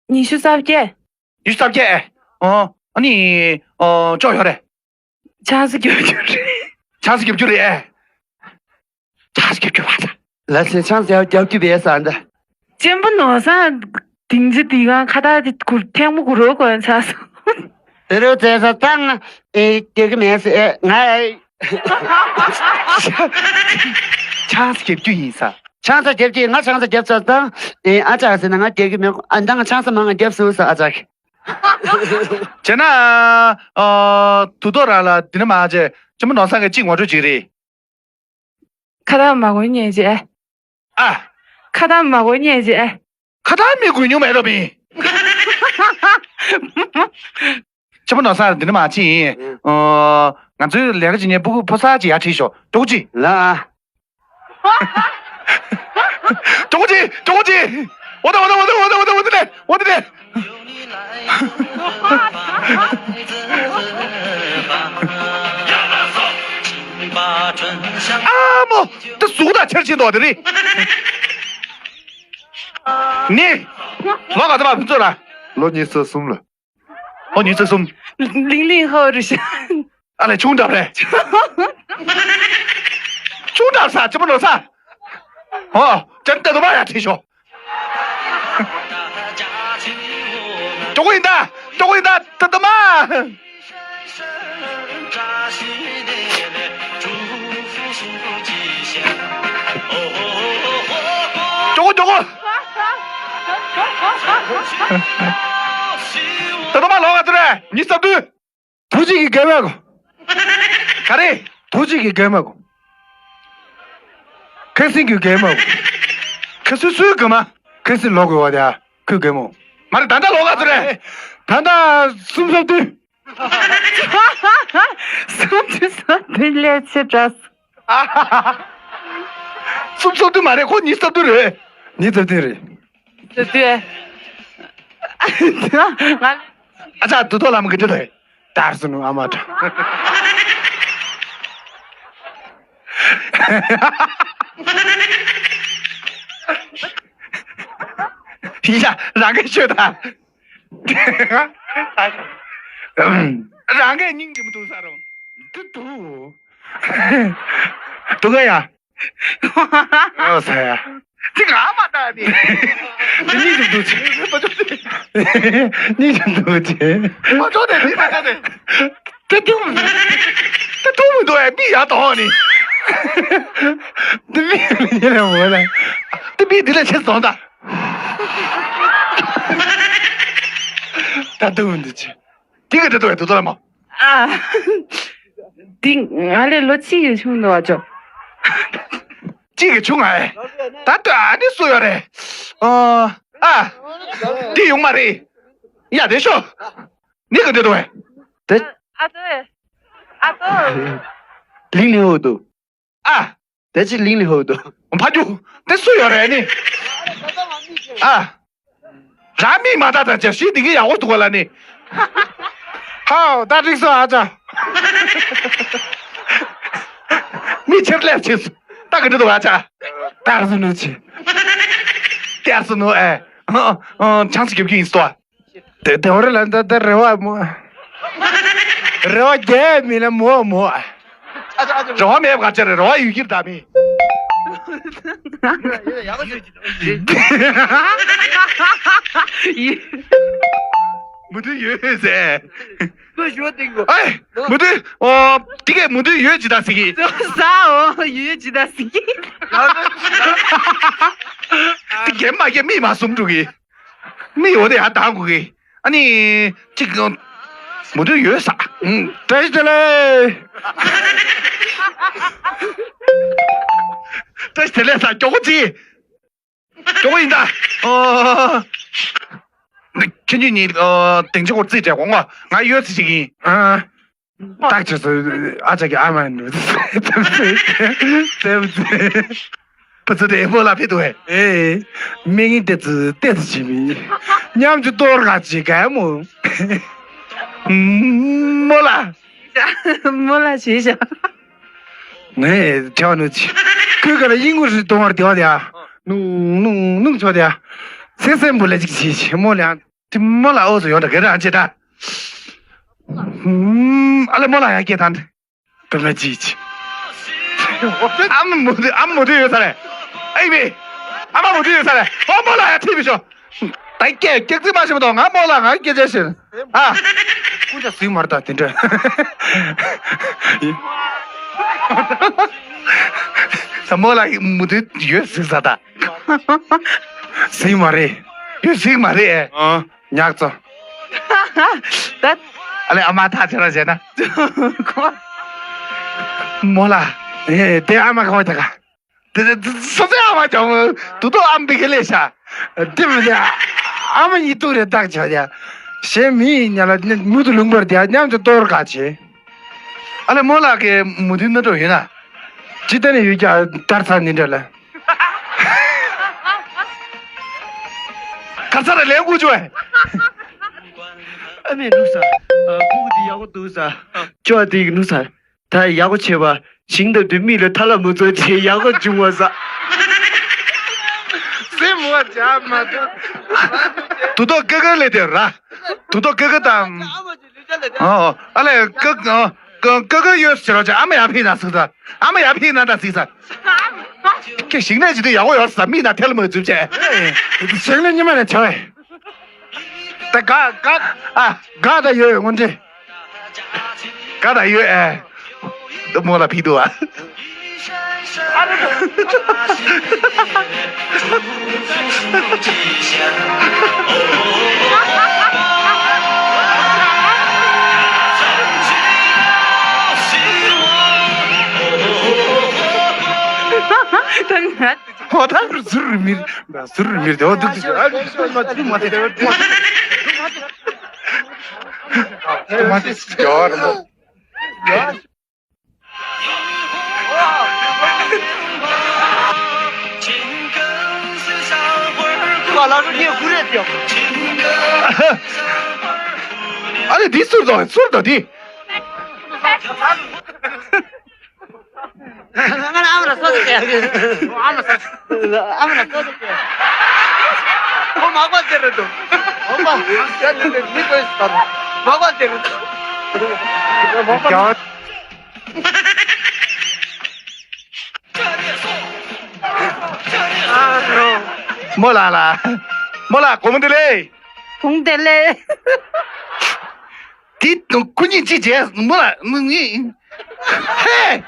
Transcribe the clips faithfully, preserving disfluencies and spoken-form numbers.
ཉི་ཤུ་རྩ་བརྒྱད། ཉི་ཤུ་རྩ་བརྒྱད། ཨོ། ཨ་ནི། ཨོ། ཅོག་ཡོད་རེད། ཆང་ས་རྒྱབ་རྒྱུ་རེད། ཆང་ས་རྒྱབ་རྒྱུ་རེད། ཆང་ས་རྒྱབ་རྒྱུ་རེད། ལ་སེ་ཆང་ས་རྒྱབ་རྒྱུ་བས་ས་འདི། གཅེན་པོ་ནོར་བཟང་དིང་ཚེ་དི་གང་ཁ་ཏ་དི་གུར་ཐེངས་མོ་གུ་རོ་གོན་ཚ་སོང་། དེ་རུ་ཚེ་ས་ཐང་ཨེ་རྒྱག་གི་མེད་ཟེར་ང་། ཆང་ས་རྒྱབ་རྒྱུ་ཡིན་ས། ཆང་ས་རྒྱབ་ཀྱི་ང་ཆང་ས་རྒྱབ་ཚར་དང་ཨེ་ཨ་ཅག་ཟེར་ན་ང་རྒྱག་གི་མེད། ཨ་ད་ང་ཆང་ས་མང་ང་རྒྱབ་སོང་ས་ཨ་ཅག་བྱས་ན། ཨ། དུ་ཐོག་རང་ལ་འདི་ནས་མ་བྱས་གཅེན་མོ་ནོར་བཟང་གིས་གཅིག་ངོ་སྤྲོད་བྱེད་ཀྱི་རེད། ཁ་ཏ་མ་གོ་ཉེས་བྱས། ཨ། ཁ་ཏ་མ་གོ་ཉེས་བྱས། ཁ་ཏ་མི་གོ་མྱོང་མེད་རོ་མི། གཅེན་མོ་ནོར་བཟང་འདི་ནས་མ་ཕྱིན་ཡིན། ཨ། ང་ཚོའི་ལས་ཀ་བྱེད་མཁན་ཕྲུ་གུ་ཕོ་གསར་ཅིག་ཡར་ཁྲིད་ཤོག་ཅོག་ཅི། ལ། ཅོག་ཅི། ཅོག་ཅི། འོ་ད་འོ་ད་འོ་ད་འོ་ད་འོ་ད་འོ་ད་ལེ། འོ་ད་ལེ། ཨ་མོ། ད་གཟུགས་དང་ཆར་ཕྱིན་མདོག་དེ་རེད། ནི། ལོ་ག་ཚོད་པ་ཕུན་ཚོགས་ལ། ལོ་ཉི་ཤུ་རྩ་གསུམ་ལ། ལོ་ཉི་ཤུ་རྩ་གསུམ། ལིང་ལིང་ཧོ་རུ་ཤ། ཨ་ལས་ཆུང་དྲགས་རེད། ཆུང་དྲགས་ས་གཅེན་པོ་ནོར་བཟང་། ཨོ། ཅན་ཏེ་དུ་མ་ཡར་ཁྲིད་ཤོག་ཅོག་ཡིན་ད། ཅོག་ཡིན་ད་ཏེ་དུ་མ། ཅོག་ཅོག་ཏེ་དུ་མ་ལོ་ག་ཚོད་རེད། ཉི་ཤུ་རྩ་བདུན། ཐུགས་རྗེ་ཆེ་རྒན་མ་གོ། ག་རེ། ཐུགས་རྗེ་ཆེ་རྒན་མ་གོ། ཁ་སང་གི་རྒན་མ་གོ། ཁ་སང་སུའི་རྒན་མ། ཁ་སང་ལོ་གོ་བ་དེ་ཨ་ཁོའི་རྒན་མོ། མ་རེད། ད་ལྟ་ལོ་ག་ཚོད་རེད། ད་ལྟ་གསུམ་སོ་བདུན། གསུམ་སོ་བདུན་ལས་ཆེ་དྲགས། གསུམ་སོ་བདུན་མ་རེད། ཁོ་ཉི་ཤུ་རྩ་བདུན་རེད། ཉི་ཤུ་རྩ་བདུན་རེད། རྩ་བདུན། ང་། ཨ་ཅག་དུ་ཐོག་ལམ་གི་འདྲི་དོ། དར་སོ་ནུ་ཨ་མ་དྲ། ཡ་རང་གི་ཤོད་ད། རང་གི་སྙིང་རྗེ་མོ་འདུག་ས་རུང་། དུ་དུ། དུ་ག་ཡ། ཨོ་ས་ཡ། ཅི་ག་མ་ད་ནི། ཅི་ནི་ཅི་འདུག་ཅི། མ་ཅོ་ནི། སྙིང་རྗེ་འདུག་ཅི། མ་ཅོ་ནི་མི་མ་ཅོ་ནི། དེ་དུང་། དེ་དུང་མི་འདུག་ཨེ་མི་ཡ་དོ་ནི། དེ་མི་མི་ཉེ་ལ་མོ་ལ། དེ་མི་འདི་ལ་ཆེ་སོང་ད། ད་དུང་འདུག་ཅི། དེ་ག་དེ་དུ་ཨེ་དུ་དོ་ལ་མོ། ཨ། འདི་ང་ལས་ལོ་གཅིག་གི་ཆུང་འདུག་བ་ཅོ། གཅིག་གི་ཆུང་ཨེ། ད་ལྟ་ཨ་ནི་སུ་ཡོད་རེད། ཨ། ཨ། འདི་ཡོང་མ་རེད། ཡ་དེ་ཤོ། ནི་ག་དེ་དུ་ཨེ། དེ། ཨ་ཙི། ཨ་ཙི། ལིང་ལིང་ཧོ་དུ། ཨ། དེ་ཅི་ལིང་ལིང་ཧོ་དུ། ཕ་ཇུ། དེ་སུ་ཡོད་རེད་ནི། ཨ། རང་མིག་མ་ལྟ་ད་ཅག་ཤི་དེ་གི་ཡག་པོ་འདུག་ག་ལ་ནི། ཧའོ་ད་འགྲིག་སོང་ཨ་ཅག་མི་ཆེར་སླེབས་ཕྱིན་སོང་། ད་ག་འདྲ་འདུག་ཨ་ཅག་ད་ག་སོང་ནུ་ཆི། ད་ག་སོང་ནུ་ཨེ། ཨ། ཨ། ཆང་ས་རྒྱབ་ཀྱི་ཡིན་སོ། དེ་དེ་བར་ལ་འདི་ལྟར་རེ་བ་མོ། རེ་བ་རྒྱས་མིན་ན་མོ་མོ། རེ་བ་མེད་པ་ག་ཅི་རེད། རེ་བ་ཡོད་ཀྱི་རེད་ད་མི། མུ་མཐུད་ཡོད་ཟེར། ཨེ། མུ་མཐུད། ཨོ། དེ་གས་མུ་མཐུད་ཡོད་ཇི་ལྟར་ཟེར་གི། ས་འོ་ཡོད་ཇི་ལྟར་ཟེར་གི། དེ་གས་མ་གས་མི་མ་གསུམ་འགྲོ་གི། མི་འོ་དེ་ཡར་བཏང་དགོས་གི། ཨ་ནི། གཅིག་མུ་མཐུད་ཡོད་ས། ཨུམ། བཀྲ་ཤིས་བདེ་ལེགས། བཀྲ་ཤིས་བདེ་ལེགས་ས་མགྱོགས་པོ་གཅིག་མགྱོགས་པོ་ཡིན་ད། ཨོ། ཁྱེད་གཉིས་གཉིས་ཨོ་དེང་ཆེ་སྐོར་རྩིས་སྤྲད་གོ་ང་ང་ཡོད་ཚེ་ཞིག་ཡིན། ཨ། ཏག་ཅེས་སུ་ཨ་ཅག་གི་ཨ་མ་ནུ། ཙེབ་ཙེ། པ་ཙེ་དེ་མོ་ལ་ཕེ་དུ་ཨེ། ཨེ། མི་ངན་ཏེ་ཙི་ཏེ་ཙི་ཅི་མི། མཉམ་དུ་གཏོར་ག་ཅི་ག་མོ། མོ་ལ། མོ་ལ་བྱེད་བྱ། ངས་བྱ་བ་ནུ་ཅི། ཁོས་ག་ལ་ཡིན་གུ་རི་གཏོང་བར་བདེ་བ་དེ་ཨ། ནུང་ནུང་ནུང་ཆོག་དེ་ཨ། སེ་སེ་མོ་ལ་ཅིག་བྱེད་བྱེད་མོ་ལ་ཨ། རྨོ་ལགས་འོག་སུ་ཡོང་འདྲ་ག་རེ་ཨ་ཅེ་ད། ཨ་ལེ་རྨོ་ལགས་ཡར་སྐྱེལ་དང་། དཔེ་མ་ཅིག་ཨ་མ་མུ་ཏིག་ཨ་མ་མུ་ཏིག་ཡོད་ས་རེད། ཨེ་མི། ཨ་མ་མུ་ཏིག་ཡོད་ས་རེད། ཨོ་རྨོ་ལགས་ཡར་ཁྲིད་མི་ཤོག་ད་སྐད་སྐད་རྩིས་མ་བྱེད་མ་གཏོགས། ང་རྨོ་ལགས་ང་སྐད་ཆ་བཤད་ཨ། སྐུ་ཅག་ཟིག་མར་ད་དེ་འདྲ། ད་རྨོ་ལགས་མུ་ཏིག་ཡོད་ཟིག་ས་ད། ཟིག་མ་རེད། ཡོད་ཟིག་མ་རེད་ཨ། ཉག་ཚོ། ད། ཨ་ལེ་ཨ་མ་ཐག་ཆོད་ར་བྱས་ན། ཁོ། རྨོ་ལགས། ཨེ་དེ་ཨ་མ་ག་བ་ད་ག་དེ་དེ་སོ་སོའི་ཨ་མ་ཅང་མོ་དུ་དོ་ཨམ་བི་གེ་ལེ་ཤ། དེ་མི་དེ་ཨ་མ་ཡི་ཏུ་རེ་བཏགས་ཆ་དེ། གཞན་མི་ཡི་ཉ་ལ་མུ་དུ་ལུང་པར་དེ་མཉམ་དུ་གཏོར་ག་ཆེ། ཨ་ལེ་རྨོ་ལགས་ཀྱི་མུ་ཏིག་སྣ་དྲོ་ཡོད་ན། ཅི་ལྟ་ནས་ཡོད་ཀྱང་དར་ཚར་ནི་འདྲ་ལ། གར་ཚར་ལས་འགུལ་བྱུང་བས། ཨ་མས་ནུ་ས། ཕུ་གུ་འདི་ཡག་པོ་འདུག་ས། ཅོ་འདི་ནུ་ས། ད་ཡག་པོ་བྱེད་པ། ཞིང་འདབས་དུ་མིག་ལ་ཐ་ལ་མ་ཚོར་བྱེད་ཡག་པོ་བྱུང་བ་ས། སེམས་མོ་བྱ་མ་ཐུབ། དུ་ཏོ་ཀ་ཀ་ལས་དེ་ར། དུ་ཏོ་ཀ་ཀ་དང་། ཨོ་ཨ་ལེ་ཀ་ཀ་ཀ་ཀ་ཡོད་ཟེར་རོ་ཅེ་ཨ་མ་ཡར་ཕེབས་ན་ཟིག་ས། ཨ་མ་ཡར་ཕེབས་ན་ད་ཟིག་ས། ཁྱེད་ཞིང་ལས་ཇི་དུས་ཡག་པོ་ཡོད་ས་མིག་ན་ཐལ་མ་འཛུབ་ཅེ། ཞིང་ལས་ཉི་མ་ནས་བྱ་བས། ད་ག་ག་ཨ་ག་ད་ཡོད་སྔོན་འདྲེ། ག་ད་ཡོད་ཨེ། རྨོ་ལགས་ཕེབས་འདུག་ཨ། ད་ང་། ཧོ་ད་ཟུར་མིར་ཟུར་མིར་དེ་ཧོ་འདུག་འདུག་ཨ། ཨ་ལེ་འདི་ཟུར་དང་ཟུར་དང་འདི། ང་ལ་ཨ་མ་ལ་སོ་སོ་སྐྱེ། ཨ་མ་ལ་སོ་སོ་སྐྱེ། ཁོ་མག་པ་ཟེར་རེད་འདུག་མག་པ་ཟེར་རེད་འདུག་མི་གོས་ཟེར། མག་པ་ཟེར་རེད་འདུག་མག་པ། རྨོ་ལགས་ལ། རྨོ་ལགས་དགོང་མོ་བདེ་ལེགས། དགོང་བདེ་ལེགས། དེ་དུང་ཁོ་གཉིས་ཅི་བྱས་རྨོ་ལགས་ཧེ།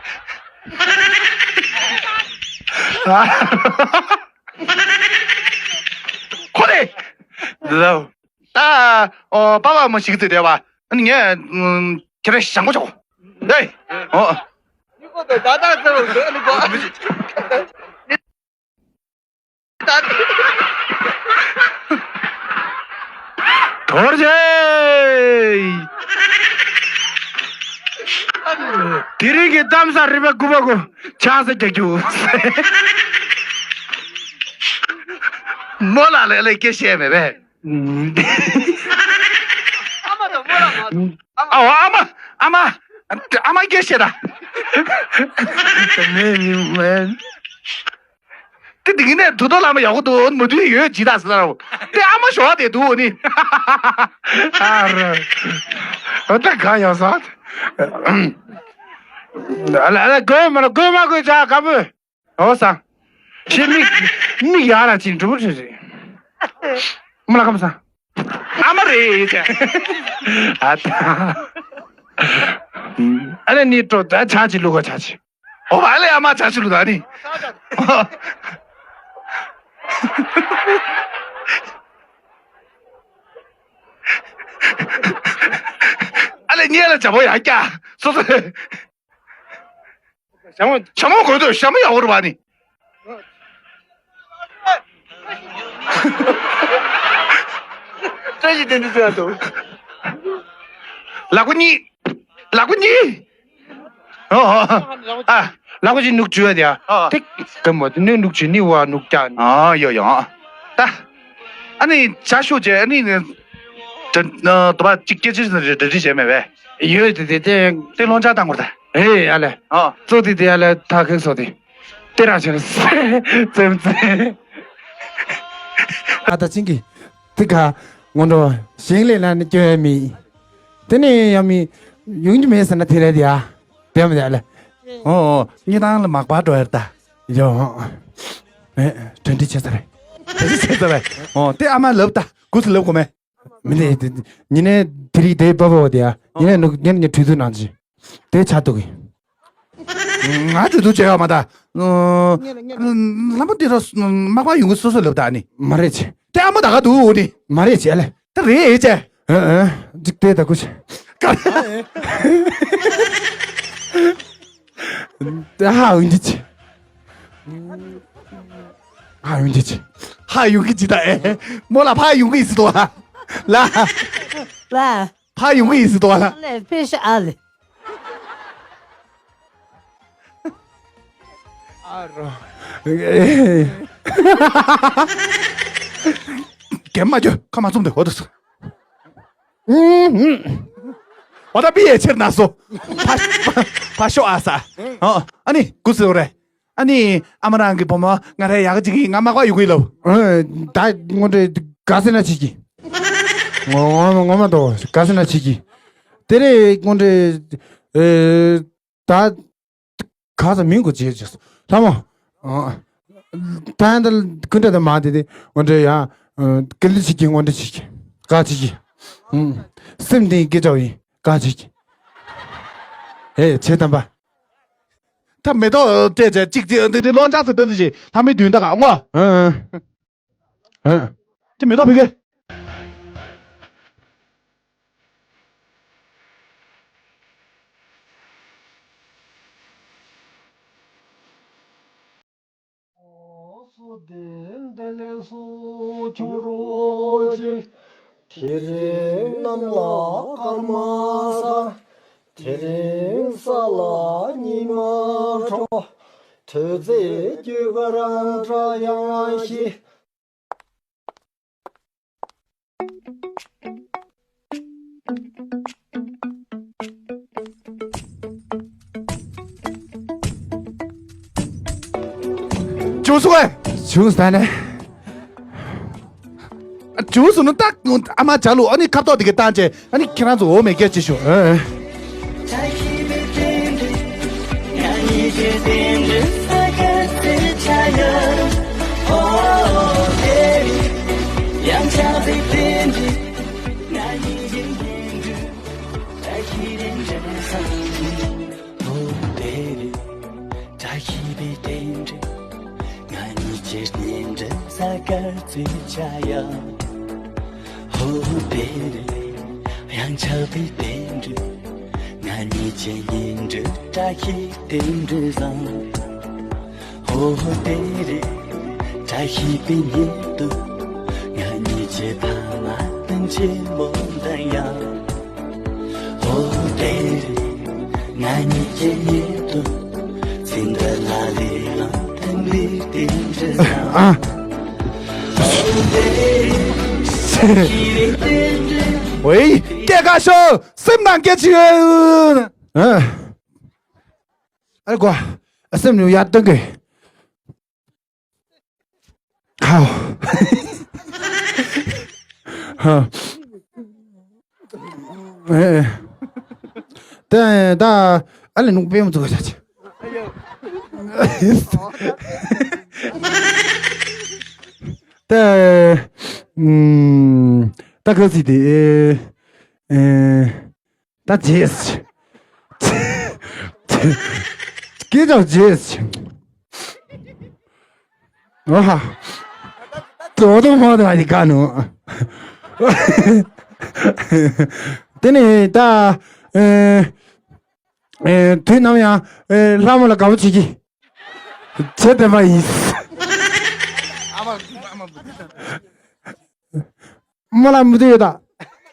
ཁོ་རེ། ད་ཨོ་པ་པ་མོ་ཞིག་ཙི་དེ་བ་ངས་ཁྱེད་རང་ཞང་གོ་ཆོག་ཨེ་ཨོ། དོར་ཅེ། དེ་རིང་གི་གཏམ་བཟང་རིམ་པ་དགུ་པ་གོ་ཆང་ས་རྒྱག་རྒྱུ། རྨོ་ལགས་ལས་ལས་སྐད་བཤད་མེད་པས། ཨ་མ་དང་རྨོ་ལགས་མ་གཏོགས། ཨ་མ། ཨ་མ། ཨ་མ་སྐད་བཤད་ད། མེད་མི་མེད། དེ་དེ་ནས་དུ་ཏོ་ལ་མ་ཡག་པོ་འདུག་མ་དུས་ཡོད་ཇི་ད་ཟེར་རོ། དེ་ཨ་མ་ཞོག་དེ་འདུག་ནི། ཨ་རོ། འོ་ད་ག་ཡོང་ས། ཨ་ལ་ཨ་ལ་དགོས་མ་ལ་དགོས་མ་དགོས་ཅག་ག་བུ། འོ་ས། ཤི་མིག་མིག་ཡར་ལ་ཅིག་འགྲུབ་རེ་རེ། མ་ལ་ཀམ་ས། ཨ་མ་རེད་ཅེ། ཨ་ད། ཨ་ལེ་ནི་ཏོ་ད་ཆ་ཅི་ལུ་ག་ཆ་ཅི། ཨོ་བ་ལེ་ཨ་མ་ཆ་ཆུ་ལུ་ད་ནི། ཨ་ལེ་ཉེ་ལ་བྱ་བོ་ཡ་ཀྱ་སོ་སོ། ཞྭ་མོ་ཞྭ་མོ་གོ་དོ་ཞྭ་མོ་ཡ་འོར་བ་ནི། བཀྲ་ཤིས་བདེ་ལེགས་ཟེར་ཡ་དོ། ལ་ཁུ་གཉིས། ལ་ཁུ་གཉིས། ཨོ་ཨོ་ཨོ། ཨ། ལ་ཁུ་གཅིག་ནུག་ཅུ་ཡ་དེ་ཨ། ཨ། ཏིག་ཀ་མོ་དེ་ནུ་ནུག་ཅུ་ནི་བ་ནུག་ཀྱ་ནི། ཨ་ཡོ་ཡོ། ད། ཨ་ནི་བྱ་ཤོག་ཅེ་ཨ་ནི་ནི། ད་ད་པ་གཅིག་སྐད་ཆ་ཞིག་རེ་འདྲི་བྱས་མེད་པས། ཡོད་དེ་དེ་དེ། དེ་སློང་ཆ་བཏང་དགོས་ད། ཨེ་ཨ་ལེ། ཨ། ཙོ་དེ་དེ་ཨ་ལེ་ཐ་ཁེ་སོ་དེ། དེ་རང་ཆེན་ཙེམ་ཙེ། ཨ་ད་ཅིང་གི། དེ་ག་སྔོན་འགྲོ་ཞིང་ལས་ལ་ནི་སྐྱོན་ཡང་མེད། དེ་ནས་ཡང་མི་ཡོང་རྒྱུ་མེད་ཟེར་ན་དེ་རེད་ཡ། དེ་མ་ཡ་ལ། ཨོ་ཨོ་སྙེ་ཐང་ལ་མག་པ་འགྲོ་ཡར་ད། ཡོ། ཨེ་གྲ་སྒྲིག་བྱས་ཚར་རེད། གྲ་སྒྲིག་བྱས་ཚར་རེད། ཨོ་དེ་ཨ་མ་ལབ་ད་གུ་སུ་ལབ་གོ་མེ། མི་ནས་ཉི་ནས་དེ་རིགས་དེ་པ་པོ་དེ་ཡ་ཉི་ནས་ནུ་ཉི་ནས་ཉི་དུས་ཚོད་ནང་ཅི་དེ་ཆ་ཐུག་གི། ང་དུས་ཚོད་བྱས་ཡོད་མ་ད། ལམ་པ་འདི་ར་མག་པ་ཡོང་གི་སོ་སོ་ལབ་ད་ནི། མ་རེད་ཆེ། དེ་ཨ་མ་ད་ག་འདུག་ནི། མ་རེད་ཆེ་ཨ་ལེ། ད་རེད་ཨེ་ཅེ། ཨ་ཨ་འཇིག་དེ་ད་ཀུ་ཆེ། ཀ་ད་ཧ་འོན་ཅི་ཆེ། ཧ་འོན་ཅི་ཆེ། ཧ་ཡོང་གི་ཅི་ད་ཨེ། མོ་ལ་ཕ་ཡོང་གི་ཡིན་སི་ཏོ་ལ། ལ། ལ། ཕ་ཡོང་གི་ཡིན་སི་ཏོ་ལ། ལས་ཕེ་ཤ་ཨ་ལེ། ཨ་རོ། གན་མ་གྱོ་ཁ་མ་བཙུམ་དེ་འོ་དུ་སུ། འོ་ད་པི་ཡེ་ཆེར་ན་སོ། ཕ་ཕ་ཤོ་ཨ་ས། ཨ་ནི་གུ་སི་རེ། ཨ་ནི་ཨ་མ་རང་གི་བུ་མོ་ང་རེ་ཡག་ཅིག་གི་ང་མ་ཁ་ཡོད་གི་ལབ། ད་ངོ་འདྲེ་ག་སེ་ན་ཆིག་གི། ངོ་ངོ་ངོ་མ་དོ་ག་སེ་ན་ཆིག་གི། དེ་རེ་ངོ་འདྲེ་ད་ག་ས་མིང་གོ་བྱེད་ཅིག་ལྷ་མོ། ད་ད་ཀུན་ད་ད་མ་དེ་དེ་ངོ་འདྲེ་ཡ་ཀི་ལི་ཆིག་གི་ངོ་འདྲེ་ཆིག་གི་ག་ཆིག་གི། སེམས་དེ་སྐད་ཆ་ཡིན་ག་ཆིག་གི། ཧེ་ཆེ་དམ་པ། ད་མེ་ཏོག་སྤྲད་བྱས་གཅིག་གཅིག་འདི་འདི་ལོ་འཇག་ཚེ་སྟོན་ཚེ་ཞེས་ལྷ་མོའི་མདུན་ད་ག་ཨོ། ཨ་ཨ། དེ་མེ་ཏོག་བུ་གེ། སོ་བདེ་བདེ་ལེགས་སུ་འབྱུང་རོགས་གྱིས། དེ་རིང་གནམ་ལ་སྐར་མ་ས། དེ་རིང་ས་ལ་ཉི་མ་དྲོ། དུས་ཚོད་རྒྱུ་སྐར་འདྲ་ཡང་ཞིག་བྱུང་སོང་ངས། བྱུང་ས་ནས། བྱུང་སོང་ནི་ཏག་ཨ་མ་ཇ་ལུ་ཨ་ནི་ཁ་ཐོག་དེ་ག་བཏང་བྱས་ཨ་ནི་ཁྱེད་རང་ཚོ་འོ་མེད་སྐད་ཅིག་ཞུ། ཨ་ཨ། བཀྲ་ཤིས་པའི་རྟེན་འབྲེལ། ང་གཉིས་ཀྱི་རྟེན་འབྲེལ་གཟའ་སྐར་རྩི་བྱ་ཡ། ཧོ་དེ་རེད་ཡང་ཆགས་པའི་རྟེན་འབྲེལ། ང་གཉིས་ཀྱི་གཉེན་འབྲེལ་བཀྲ་ཤིས་རྟེན་འབྲེལ་བཟང་། ཧོ་དེ་རེད་བཀྲ་ཤིས་པའི་ཉིན་དུ། ང་གཉིས་ཀྱི་ཕ་མ་དང་ཆེན་མོ་འདྲ་ཡ། ཧོ་དེ་རེད་ང་གཉིས་ཀྱི་ཉིན་དུ། ཚིག་འདི་ལ་ལས་ལང་དང་ལས་དེ་འདྲ་ཨ། ཝེ་སྐད་ཁ་ཤོ་སེམས་ནང་སྐད་ཆེ། ཨ་ཨ་གོ་ཨ་སེམས་ནུ་ཡ་ཏང་གི། ཧའོ། ཧ། ཨེ། ད་ད་ཨ་ལེ་ནུག་པེ་མ་ཚུགས་ཆ་ཆ། ད་ཨུམ་ད་ག་སི་དེ་ཨེ། ད་རྗེས། སྐད་ཆ་རྗེས། ཨ་ཧ། དོ་དོ་མ་དོ་ཨ་ནི་ག་ནོ། དེ་ནས་ད་ཨེ་ཨེ་དུས་ནམ་ཡང་ཨེ་ལྷ་མོ་ལ་དགའ་པོ་བྱེད་ཀྱི། བྱེད་བདེན་པ་ཡིན། མོ་ལ་མི་དེ་ཡོད་ད།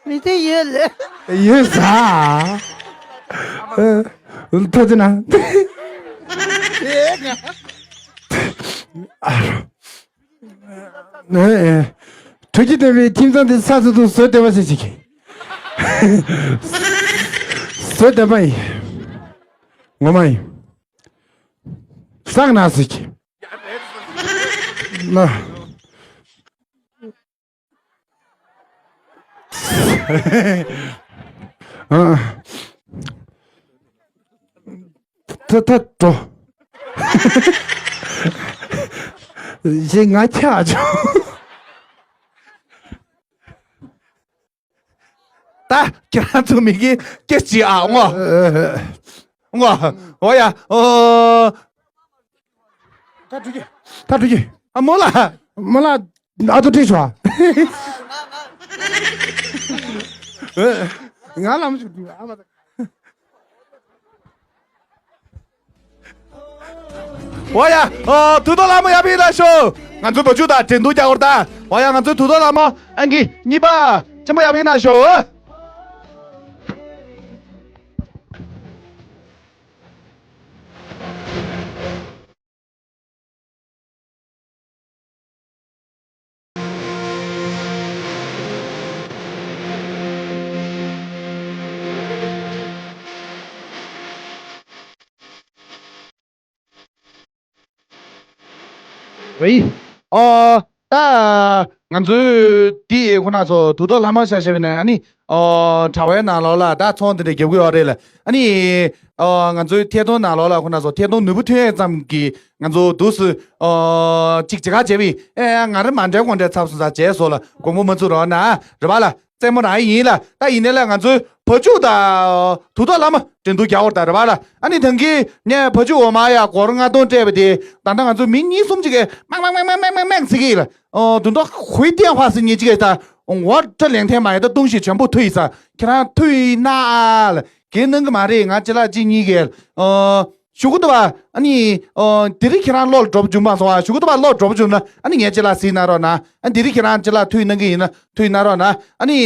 མི་དེ་ཡོད་ལེ། ཡོད་ས། ཨ། ཐོ་ཅི་ན། ཨ། ཨེ་ཨེ། ཐུགས་རྗེ་ལྡན་པའི་ཁྱིམ་ཚང་དེ་ས་སུ་དུ་བཟོད་བདེ་བ་ཞིག་ཅིག་བཟོད་བདེ་བ་ཡིན། ངོ་མ་ཡིན། སང་ན་ཟིག་ན། ཨ། ད་ད་འགྲོ། ཞེས་ང་ཆགས་བྱུང་། ད་ཁྱེད་རང་ཚོ་མི་གི་སྐད་ཅིག་ཨ་ངོ་། ངོ་། འོ་ཡ། ཨོ། ད་འགྲོ་གི། ད་འགྲོ་གི། ཨ་མོ་ལ། མོ་ལ། ཨ་ཏོ་ཁྲིད་ཤོག། ང་ལམ་ཞིག་འགྲོ་ཨ་མ། འོ་ཡ། ཨོ། དུས་ཐོག་ལྷ་མོ་ཡར་ཕེབས་གནང་ཤོག། ང་ཚོའི་བ་ཕྱུགས་དང་འགྲན་བསྡུར་རྒྱག་པར་ད། འོ་ཡ། ང་ཚོའི་དུས་ཐོག་ལྷ་མོ་ཨང་ཀི་གཉིས་པ་ཆེན་པོ་ཡར་ཕེབས་གནང་ཤོག། ཝེ། ཨོ། ད་ང་ཚོའི་འདི་ཁོ་ན་ཚོ་དུས་ཐོག་ལྷ་མོ་ཆ་བཞག་པ་ཡིན་ན་ཨ་ནི། ཨོ། དྲ་བའི་ནང་ལོགས་ལ་ད་ཚོང་དེ་འདྲ་རྒྱབ་ཀྱི་ཡོད་རེད་ལ། ཨ་ནི། ཨོ། ང་ཚོའི་ཐད་གཏོང་ནང་ལོགས་ལ་ཁོ་ན་ཚོ་ཐད་གཏོང་ནུས་པ་ཐོན་ཡས་ཙམ་གྱིས་ང་ཚོ་འདུག་སེ། ཨོ། གཅིག་བྱེད་ཁ་བྱས་པ་ཡིན། ཨེ་ཡ། ང་རེ་མ་འདྲེ་དགོང་འདྲེ་ཚབ་སོང་ཙང་བྱས་སོང་ལ་དགོངས་པ་མ་ཚོམ་རོགས་གནང་། རེད་པ་ལ། རྩེད་མོ་རང་ཡིན་ལ། ད་ཡིན་ནའི་ལ་ང་ཚོའི་བ་ཕྱུགས་དང་དུས་ཐོག་ལྷ་མོ་འགྲན་བསྡུར་རྒྱག་པར་ད། རེད་པ་ལ། ཨ་ནི་ཐང་གི་ངས་བ་ཕྱུགས་འོ་མ་ཡ་སྒོར་ལྔ་སྟོང་སྤྲད་པ་དེ་ད་ལྟ་ང་ཚོ་མི་གཉིས་གསུམ་ཅིག་གིས་མེག་མེག་མེག་མེག་མེག་ཟེར་གི་ཡིན་ལ། ཨོ། དུས་ཐོག་ཧུའི་ཏེན་ཧྭ་ཟེར་མཁན་ཅིག་གིས་ད་ཝ་ཊར་ལེན་ཐེན་མ་ཡ་ད་ཏུང་ཞིག་ཆེན་པོ་ཐུག་ཡིན་ས། ཁྱེད་རང་ཐུག་ཡིན་ན་ཨ་ལ། གལ་གནང་གི་མ་རེད། ང་ཅི་ལ་ཅི་གཉིས་ཀས། ཨོ། ཞུ་གི་འདུག་པ། ཨ་ནི། ཨོ། དེ་རིང་ཁྱེད་རང་ལོག་འགྲོ་བཅུག་མ་སོང་ཨ། ཞུ་གི་འདུག་པ། ལོག་འགྲོ་བཅུག་ན་ཨ་ནི་ངས་ཅི་ལ་གཟིགས་གནང་རོགས་གནང་། ཨ། དེ་རིང་ཁྱེད་རང་ཅི་ལ་ཐུག་གནང་གི་ཡིན་ན་ཐུག་གནང་རོགས་གནང་། ཨ་ནི།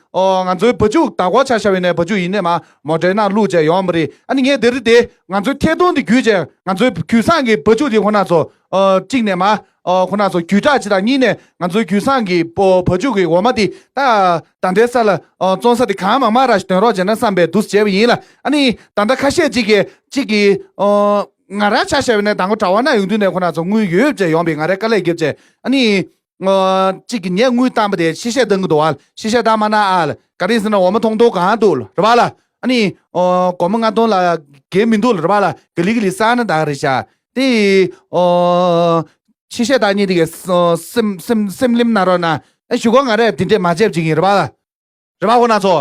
ཨོ། ང་ཚོའི་བ་ཕྱུགས་ད་གོ་ཆ་བཞག་པ་ཡིན་ན་བ་ཕྱུགས་ཡིན་ནའི་མ་མོ་ཊའི་ནང་བླུགས་བྱས་ཡོང་བ་རེད། ཨ་ནི་ངས་དེ་རིང་དེ་ང་ཚོའི་ཐད་གཏོང་དེ་བརྒྱུད་བྱས་ང་ཚོའི་རྒྱུད་བཟང་གི་བ་ཕྱུགས་དེ་ཁོ་ན་ཚོ། ཨོ། གཅིག་ནས་མ། ཨོ། ཁོ་ན་ཚོ་རྒྱུད་དྲག་ཅིག་དང་། གཉིས་ནས་ང་ཚོའི་རྒྱུད་བཟང་གི་བ་བ་ཕྱུགས་ཀྱི་འོ་མ་དེ་ད་ད་ལྟའི་ས་ལ། ཨོ། བཙོང་ས་དེ་གང་མང་མང་ར་ཞིག་འདོན་རོགས་བྱས་ན་བསམ་པའི་འདུག་སེ་བྱས་པ་ཡིན་ལ། ཨ་ནི་ད་ལྟ་ཁ་ཤས་ཅིག་གིས་ཅིག་གིས། ཨོ། ང་རང་ཆ་བཞག་པ་ཡིན་ན་དང་པོ་དྲ་བ་ནང་ཡོང་དུས་ནས་ཁོ་ན་ཚོ་དངུལ་ཡོད་བྱས་ཡོང་པའི་ང་རའི་དཀའ་ལས་བརྒྱབ་བྱས། ཨ་ནི། ཨོ། ཅིག་གིས་ངས་དངུལ་བཏང་པ་དེ་ཕྱི་བཤད་བཏང་གི་འདུག་ཨ། ཕྱི་བཤད་བཏང་མ་གནང་ཨ་ལ། ག་རེ་ཟེར་ན་འོ་མ་ཐུང་ཐུང་གང་འདུག་ལ། རེད་པ་ལ། ཨ་ནི། ཨོ། སྒོར་མོ་ལྔ་སྟོང་ལ་བརྒལ་མི་འདུག་ལ། རེད་པ་ལ། ག་ལེ་ག་ལེ་བསགས་ན་ད་ག་རེ་བྱ། དེ། ཨོ། ཕྱི་བཤད་བཏང་མཁན་དེ་གས་སེམས་སེམས་སེམས་ལྷིང་གནང་རོགས་གནང་། ཨ། གཞུག་གུ་ང་རས་དེ་འདྲས་མ་བྱེད་པ་བྱེད་ཀྱི་ཡིན། རེད་པ་ལ། རེད་པ། ཁོ་ན་ཚོ།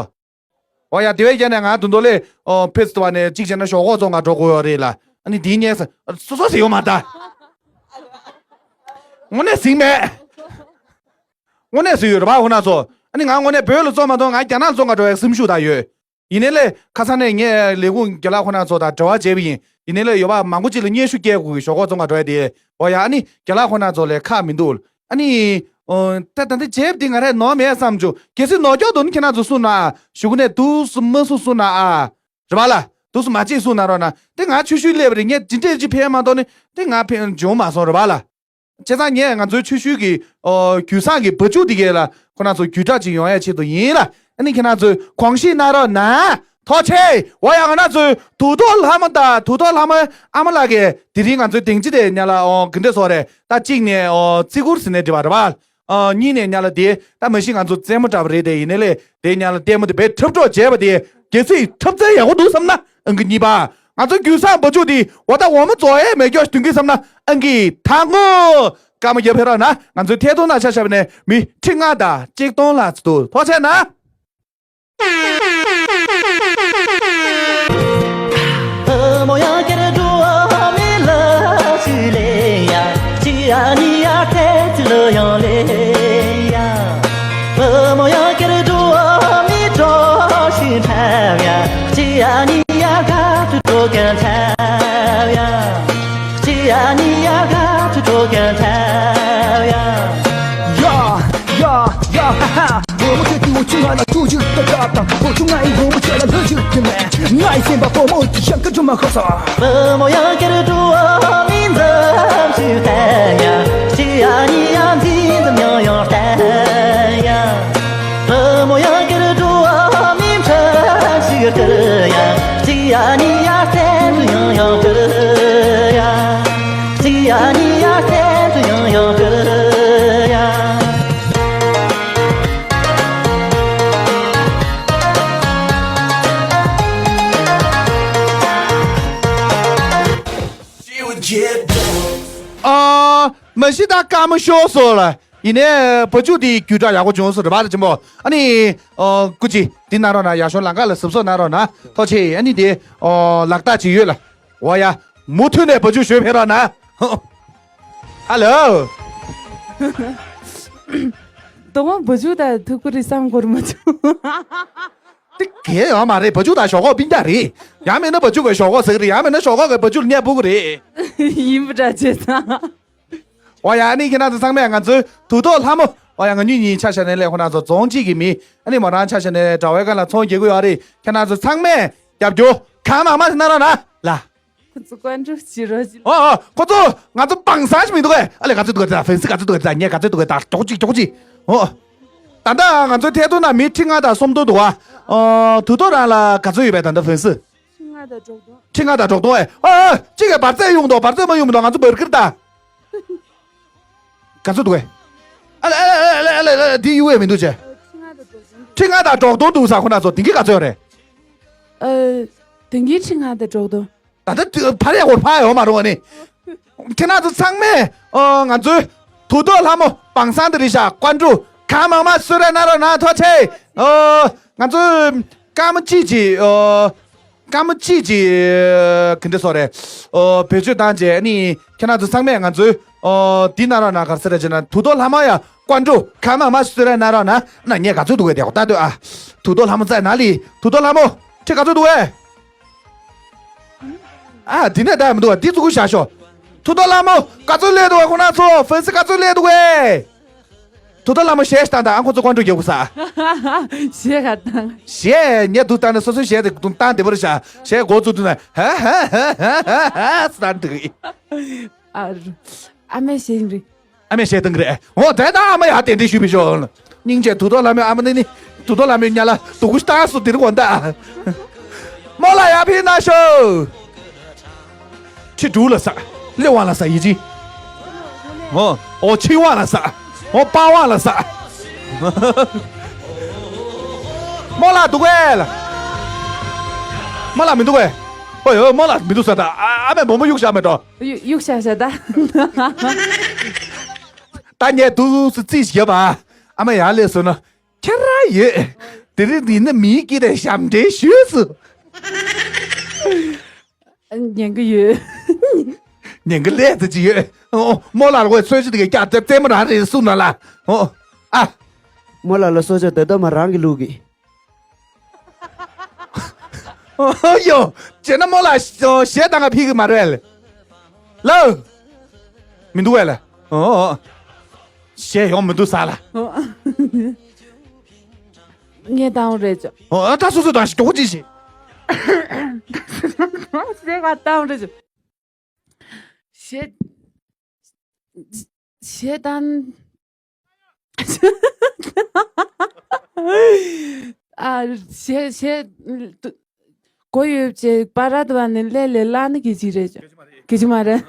འོ་ཡ། དེ་བས་ཀྱང་ནས་ང་དུ་མདོ་ལས། ཨོ། ཕེ་སི་ཊི་བལ་ནས་གཅིག་བྱས་ན་ཞོག་ཁོག་བཙོང་ག་འགྲོ་དགོས་ཡོད་རེད་ལ། ཨ་ནི་དེའི་ཉེས་ས་སོ་སོ་ཟེར་ཡོད་མ་ད། དངོས་གནས་ཟིང་མེད། དངོས་གནས་ཟིང་ཡོད་རེད་པ། ཁོ་ན་ཚོ། ཨ་ནི་ང་དངོས་གནས་བོད་ལ་བཙོང་མ་གཏོགས་ང་རྒྱ་ནག་བཙོང་ག་འགྲོ་ཡག་སེམས་ཤུགས་ད་ཡོད། ཡིན་ནའི་ལས་ཁ་སང་ནས་ངས་ལས་ཁུངས་རྒན་ལགས་ཁོ་ན་ཚོ་དང་འབྲེལ་བ་བྱས་པ་ཡིན། ཡིན་ནའི་ལས་ཡོད་པ་མང་པོ་ཅིག་ལ་སྙན་ཞུ་སྐྱེལ་དགོས་ཀྱི། ཞོག་ཁོག་བཙོང་ག་འགྲོ་ཡག་དེ། འོ་ཡ། ཨ་ནི་རྒན་ལགས་ཁོ་ན་ཚོ་ལས་ཁག་མི་འདུག་ཨ་ནི། ཨོ། ད་ད་འདི་བྱས་པ་འདི་ང་རས་ནོར་མེད་བསམ་བྱུང་། གལ་སྲིད་ནོར་འཁྱོག་འདུག་ན་ཁྱེད་རང་ཚོ་གསུངས་གནང་ཨ། གཞུག་གུ་ནས་འདུག་སེ་མ་གསུང་གསུང་གནང་ཨ། རེད་པ་ལ། འདུག་སེ་མ་བྱེད་གསུང་གནང་རོགས་གནང་། དེ་ང་ཆུ་ཤུལ་སླེབས་པ་རེད། ངས་ཇི་འདྲས་ཅིག་ཕན་མ་གཏོགས་ནི་དེ་ང་ཕན་བྱུང་མ་སོང་། རེད་པ་ལ། བྱས་ཙང་ངས་ང་ཚོའི་ཆུ་ཤུལ་གྱི། ཨོ། རྒྱུད་བཟང་གི་བ་ཕྱུགས་འདི་གས་ལ་ཁོ་ན་ཚོ་རྒྱུད་དྲག་ཅིག་ཡོང་ཡའི་ཆེད་དུ་ཡིན་ལ། ཨ་ནི་ཁྱེད་རང་ཚོས་དགོངས་བཞེས་གནང་རོགས་གནང་། ཐུགས་རྗེ་ཆེ། འོ་ཡ། ང་རང་ཚོའི་དུས་ཐོག་ལྷ་མོ་དང་དུས་ཐོག་ལྷ་མོའི་ཨ་མ་ལགས་ཀྱིས་དེ་རིང་ང་ཚོའི་སྡིངས་ཆ་དེ་ཉ་ལ། ཨོ། ག་འདྲས་བཟོ་རེད། ད་གཅིག་ནས། ཨོ། བརྩི་བཀུར་ཟེར་ནས་འབྲི་བ་རེད་པ། ཨ། གཉིས་ནས་ཉ་ལ་དེ་ད་མ་གཞི་ང་ཚོ་རྩེད་མོ་འདྲ་པོ་རེད་དེ། ཡིན་ནའི་ལས་དེ་ཉ་ལ་ལྟད་མོ་དེ་དཔེ་འཁྲབ་གྲོགས་བྱས་པ་དེ་གལ་སྲིད་འཁྲབ་ཚན་ཡག་པོ་འདུག་བསམ་ན། ཨང་ཀི་གཉིས་པ། ང་ཚོ་རྒྱུད་བཟང་བ་ཕྱུགས་དེ་འོ་ད་འོ་མ་རྫོགས་ཡས་མེད་སྐྱོ་ཞིག་འདུག་གི་བསམ་ན། ཨང་ཀི་དང་པོ། སྐར་མ་བརྒྱ་ཕེབས་རོགས་གནང་། ང་ཚོའི་ཐད་གཏོང་ནང་ཆ་བཞག་པ་ཡིན་ན་མི་ཁྲི་ལྔ་དང་གཅིག་སྟོང་ལྷག་ཙམ་འདུག་ཐུགས་རྗེ་ཆེ་གནང་། མ་གཞི་ད་དཀའ་མོ་ཤོར་སོང་ལ། ཡིན་ནའི་བ་ཕྱུགས་དེ་རྒྱུད་གྲགས་ཡག་པོ་བྱུང་སོང་རེད་པ་ལ་ཆེན་པོ། ཨ་ནི། ཨོ། སྐུ་མཁྱེན་འདི་གནང་རོགས་གནང་། ཡར་ཤོག་ལམ་ཁ་ལ་གཟབ་གཟབ་གནང་རོགས་གནང་། ཐུགས་རྗེ་ཆེ། ཨ་ནི་དེ། ཨོ། ལག་རྟགས་ཅིག་ཡོད་ལ། འོ་ཡ། མུ་མཐུད་ནས་བ་ཕྱུགས་ཞོན་ཕེབས་རོགས་གནང་། ཨ་ལོ། དོ་དགོང་བ་ཕྱུགས་དང་ཐུག་གི་རེད་བསམ་གི་མ་བྱུང་། དེ་གས་ཡོད་མ་རེད། བ་ཕྱུགས་དང་ཞོག་ཁོག་སྤུན་ཀྱག་རེད། ཡང་མིན་ན་བ་ཕྱུགས་ཀྱིས་ཞོག་ཁོག་ཟ་གི་རེད། ཡང་མིན་ན་ཞོག་ཁོག་གིས་བ་ཕྱུགས་ལ་བརྙས་ཕུལ་གི་རེད། ཡིན་པ་འདྲ་བྱས་ཙང་། འོ་ཡ། ཨ་ནི་ཁྱེད་རང་ཚོ་ཚང་མས་ང་ཚོའི་དུས་ཐོག་ལྷ་མོ། འོ་ཡ། ང་གཉིས་གཉིས་ཆ་བཞག་ནས་ལས་ཁོ་ན་ཚོ་རྫོང་གཅིག་གི་མི། ཨ་ནི་མོ་རང་ཆ་བཞག་ནས་དྲ་བའི་སྒང་ལ་ཚོང་རྒྱག་གི་ཡོད་རེད། ཁྱེད་རང་ཚོ་ཚང་མས་རྒྱབ་སྐྱོར་གང་མང་མང་ཞིག་གནང་རོགས་གནང་ལ། ཁོ་ཚོ་ཀོན་ཀྲུ་བྱེད་རོགས་གྱིས། ཨོ་ཨོ། ཁོ་ཚོ་ང་ཚོ་དཔང་བཟང་ཞིག་མི་འདུག་གས། ཨ་ལས་ག་ཚོད་འདུག་གས། ད་ཧྥན་སི་ག་ཚོད་འདུག་གས། ད་ངས་ག་ཚོད་འདུག་གས། ད་མགྱོགས་གཅིག་མགྱོགས་གཅིག། ཨོ། ད་ལྟ་ང་ཚོའི་ཐད་གཏོང་ནང་མི་ཁྲི་ལྔ་དང་སུམ་སྟོང་འདུག་ཨ། ཨོ། དུས་ཐོག་རང་ལ་ག་ཚོད་ཡོད་པས་ད་ལྟ་ཧྥན་སི། ཁྲི་ལྔ་དང་དྲུག་སྟོང་། ཁྲི་ལྔ་དང་དྲུག་སྟོང་ཨེ། ཨོ་ཨོ། གཅིག་གིས་འབར་རྫས་གཡུག་འདུག་འབར་རྫས་མ་གཡུག་མི་འདུག་ང་ཚོ་འབར་གི་རེད་ད། ག་ཚོད་འདུག་གས། ཨ་ལ་ཨ་ལ་ཨ་ལ་ཨ་ལ་ཨ་ལ། འདི་གཡུག་ཡས་མི་འདུག་ཅེ། ཁྲི་ལྔ་དང་དྲུག་སྟོང་འདུག་ས། ཁོ་ན་ཚོ་དེང་གི་ག་ཚོད་རེད། ཨ། དེང་གི་ཁྲི་ལྔ་དང་དྲུག་སྟོང་། ད་ལྟ་ཕར་ཡག་པོ་ཕར་ཡོང་མ་རུང་བ་ནི། ཁྱེད་རང་ཚོ་ཚང་མས། ཨོ། ང་ཚོའི་དུས་ཐོག་ལྷ་མོ་དཔང་བཟང་དེ་རེད་ཤག་ཀོན་ཀྲུ་གང་མང་མང་གསོལ་རས་གནང་རོགས་གནང་། ཐུགས་རྗེ་ཆེ། ཨོ། ང་ཚོའི་སྐར་མ་གཅིག་ཅིག་ཨོ། སྐར་མ་གཅིག་ཅིག་ག་འདྲ་སོགས་རེད། ཨོ། བེད་སྤྱོད་བཏང་རྗེས་ནི་ཁྱེད་རང་ཚོ་ཚང་མས་ང་ཚོའི། ཨོ། འདི་གནང་རོགས་གནང་། ག་རེ་ཟེར་རེད་ཅེ་ན། དུས་ཐོག་ལྷ་མོ་ཡ་ཀོན་ཀྲུ་གང་མང་མང་གསོལ་རས་གནང་རོགས་གནང་། ན་ངས་ག་ཚོད་འདུག་གས་དེ་ལྟ་དུས་ཨ། དུས་ཐོག་ལྷ་མོ་བཙལ་ན་ལི། དུས་ཐོག་ལྷ་མོ་ཁྲི་ག་ཚོད་འདུག་གས། ཨ། འདི་ནས་བལྟ་ཡ་མི་འདུག་བ། འདི་ཚུགས་ཤག་ཤོག་དུས་ཐོག་ལྷ་མོ་ག་ཚོད་སླེབས་འདུག་གས། ཁོ་ན་ཚོ་ཧྥན་སི་ག་ཚོད་སླེབས་འདུག་གས། དུས་ཐོག་ལྷ་མོ་གཞས་ཤིག་བཏང་དང་། ཨ། ཁོ་ཚོ་ཀོན་ཀྲུ་རྒྱག་དགོས་ས། གཞས་ག་བཏང་། གཞས་ཉལ་དུ་བཏང་ནས་སོ་སོའི་གཞས་དེ་བཏང་བདེ་པོ་རེད་ཤག་གཞས་འགོ་བཙུགས་དུས་ན་ཧ་ཧ་ཧ་ཧ་ཧ་ཧ་ཟེར་འདུག་ཨ། ཨ་མའི་གཞས་རེད། ཨ་མའི་གཞས་བཏང་གི་རེད། འོ་དེ་ད་ཨ་མ་ཡར་གདན་འདྲེན་ཞུས་པའི་ཤོག་སྙིང་རྗེ། དུས་ཐོག་ལྷ་མོའི་ཨ་མ་ནི་ནི། དུས་ཐོག་ལྷ་མོའི་ཉལ་ལ་སྡུག་གུ་ཤི་ཏང་སུ་དེ་རིང་དགོང་དག་རྨོ་ལགས་ཡར་ཕེབས་གནང་ཤོག་ཁྲི་དྲུག་ལ་ཟ། ལེ་དབང་ལ་ཟ། ཡི་ཅི། འོ། འོ་ཆིང་དབང་ལ་ཟ། འོ་པ་དབང་ལ་ཟ། རྨོ་ལགས་འདུག་གས་ལ། རྨོ་ལགས་མི་འདུག་གས། ཨོ་ཡོ། རྨོ་ལགས་མི་འདུག་ས། ད་ཨ་ཨ་མས་སྦོམ་པོ་གཡུག་བཞག་མེད་དོ། གཡུག་གཡུག་བཞག་བཞག་ད། ད་ངས་འདུག་སེ་རྩིས་ཤིག་བརྒྱབ་ཨ། ཨ་མ་ཡར་སླེབས་སོང་ན། ཁྱེད་རང་ཡོད། དེ་རིང་འདི་ནི་མིའི་སྐད་དང་ཞབས་འདྲེན་ཞུས་སོ། ཉན་གི་ཡོད། ཉན་གི་ལས་ཙི་ཅི་ཡོད། ཨོ། རྨོ་ལགས་ལ་གོ་ཚོད་ཅི་དེ་ག་རྒྱ་རྩེ་རྩེ་མོ་རང་རེད་གསུངས་ན་ལ། ཨོ། ཨ། རྨོ་ལགས་ལ་སོ་ཇ་དེ་ད་མ་རང་གི་ལུག་གི། ཨོ་ཡོ། བྱས་ན་རྨོ་ལགས་གཞས་བཏང་ག་ཕེབས་གི་མ་རེད་ལ། ལོ། མི་འདུག་བས་ལ། ཨོ། གཞས་ཡོང་མི་འདུག་ས་ལ། ངས་བཏང་བ་རེད་ཅོ། ཨོ། ད་སོ་སོ་བཏང་ཞིག་མགྱོགས་པོ་ཅིག་ཞིག་གཞས་ག་བཏང་བ་རེད་ཅོ། གཞས། གཞས་བཏང་། ཨ། གཞས་གཞས། གོ་ཡོད་ཅེས་པ་ར་དུ་བ་ནི་ལས་ལས་ལ་ནི་གི་ཅི་རེད་ཅོ། གི་ཅི་མ་རེད།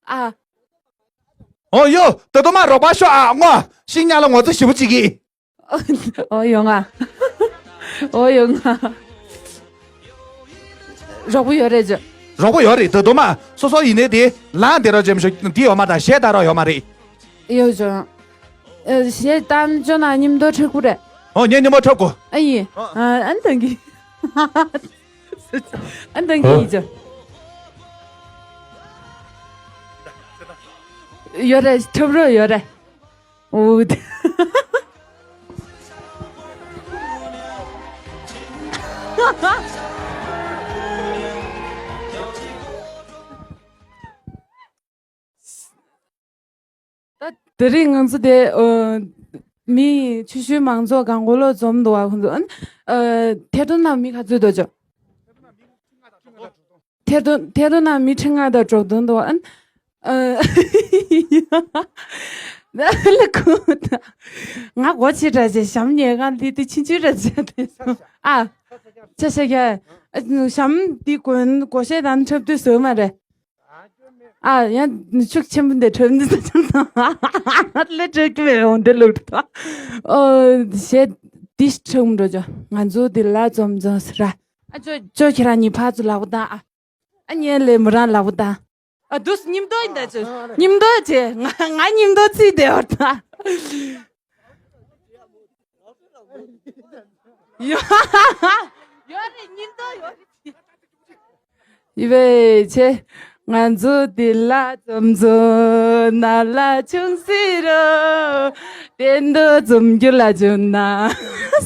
ཨ། ཨོ་ཡོ། ད་དུང་མ་རོགས་པ་ཤོག་ཨ། ངོ་ཤིང་ཉ་ལ་ངོ་ཚ་ཞེ་པོ་ཅིག་གིས། ཨོ་ཡོང་ང་། ཨོ་ཡོང་ང་། རོགས་པ་ཡོད་རེད་ཅོ། རོགས་པ་ཡོད་རེད། ད་དུང་མ་སོ་སོ་ཡིན་ནའི་དེ་ལངས་བསྡད་རོགས་བྱེད་མི་ཤོག་འདི་ཡོད་མ་ད་གཞས་ད་རོགས་ཡོད་མ་རེད། ཡོད་ཅོ། ཨ། གཞས་བཏང་ཅོ་ན་མཉམ་དུ་འཁྲབ་དགོས་རེད། ཨོ་ངས་མཉམ་པོ་འཁྲབ་དགོས། ཨ་ཡིན། ཨ། ཨ་ནི་ད་གི། ཨ་ནི་ད་གི་ཡིན་ཅོ། ཡོད་རེད། འཁྲབ་རོགས་ཡོད་རེད། འོ། ད་དེ་རིང་ང་ཚོ་དེ། ཨ། མི་ཆུ་ཤུལ་མང་ཚོགས་གང་གོ་ལོ་འཛོམས་འདུག་བ། ཁོང་ཚོ། ཨ། ཐད་གཏོང་ནང་མི་ག་ཚོད་འདུག་ཅོ། ཐད་གཏོང་། ཐད་གཏོང་ནང་མི་ཁྲི་ལྔ་དང་དྲུག་སྟོང་འདུག་བ། ཨ། ཨ། ལ་ཁུ་ད། ང་སྒོ་ཕྱེ་འདྲ་བྱས་ཞྭམོ་ཉལ་ཁང་འདི་དེ་ཕྱིན་ཆད་འདྲ་བྱས་ཏེ། ཨ། ཆ་ཤ་ཁ། ཨ། ཞྭམོ་འདི་དགོན་སྒོ་ཤེས་དང་འཁྲབ་དུས་བཟོས་མ་རེད། ཨ། ཡང་ཤུགས་ཆེན་པོ་འདི་འཁྲབ་འདི་ད་ཅང་དང་། ལས་འཁྲབ་ཀྱི་མེད་འོང་འདི་ལུག་ད། ཨོ། གཞས་འདི་འཁྲབ་འགྲོ་ཅོ། ང་ཚོ་འདི་ལ་འཛོམས་འཛོམས་ཟེར་ར། ཨ། ཅོ་ཅོ་ཁྱེད་རང་གཉིས་ཕར་ཚུར་ལག་པ་བཏང་ཨ། ཨ་ངས་ལས་མོ་རང་ལག་པ་བཏང་། ཨ་འདུག་སེ་མཉམ་དུ་ཡིན་ད་ཅི། མཉམ་དུ་བྱེད། ང་ང་མཉམ་དུ་ཚིག་བསྡད་བར་ད། ཡོ། ཡོད་རེད། མཉམ་དུ་ཡོད་རེད། ཡི་བེ་ཆེ། ང་ཚོ་འདི་ལ་འཛོམས་འཛོམས་ན་ལ་ཆུང་སི་རོ། གཏན་དུ་འཛོམས་རྒྱུ་ལ་བྱུང་ན་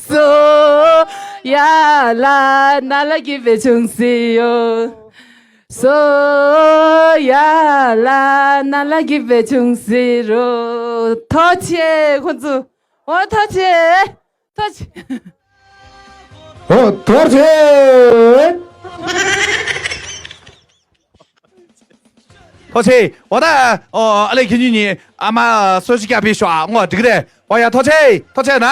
སོ། ཡ་ལ་ན་ལ་གི་བེ་ཆུང་སི་ཡོ། སོ་ཡ་ལ་ན་ལ་གི་བེ་ཆུང་སི་རོ། ཐོ་ཆེ་ཁོ་ཚོ། འོ་ཐོ་ཆེ། ཐོ་ཆེ། ཨོ་ཐོ་ཆེ། ཐོ་ཆེ། འོ་ད་ཨོ་ཨ་ལེ་ཁྱེད་གཉིས་ནི་ཨ་མ་སོ་ཞིག་རྒྱག་པའི་ཤོག་ཨ་ངོ་འགྲིག་རེད། འོ་ཡ་ཐོ་ཆེ་ཐོ་ཆེ་ན།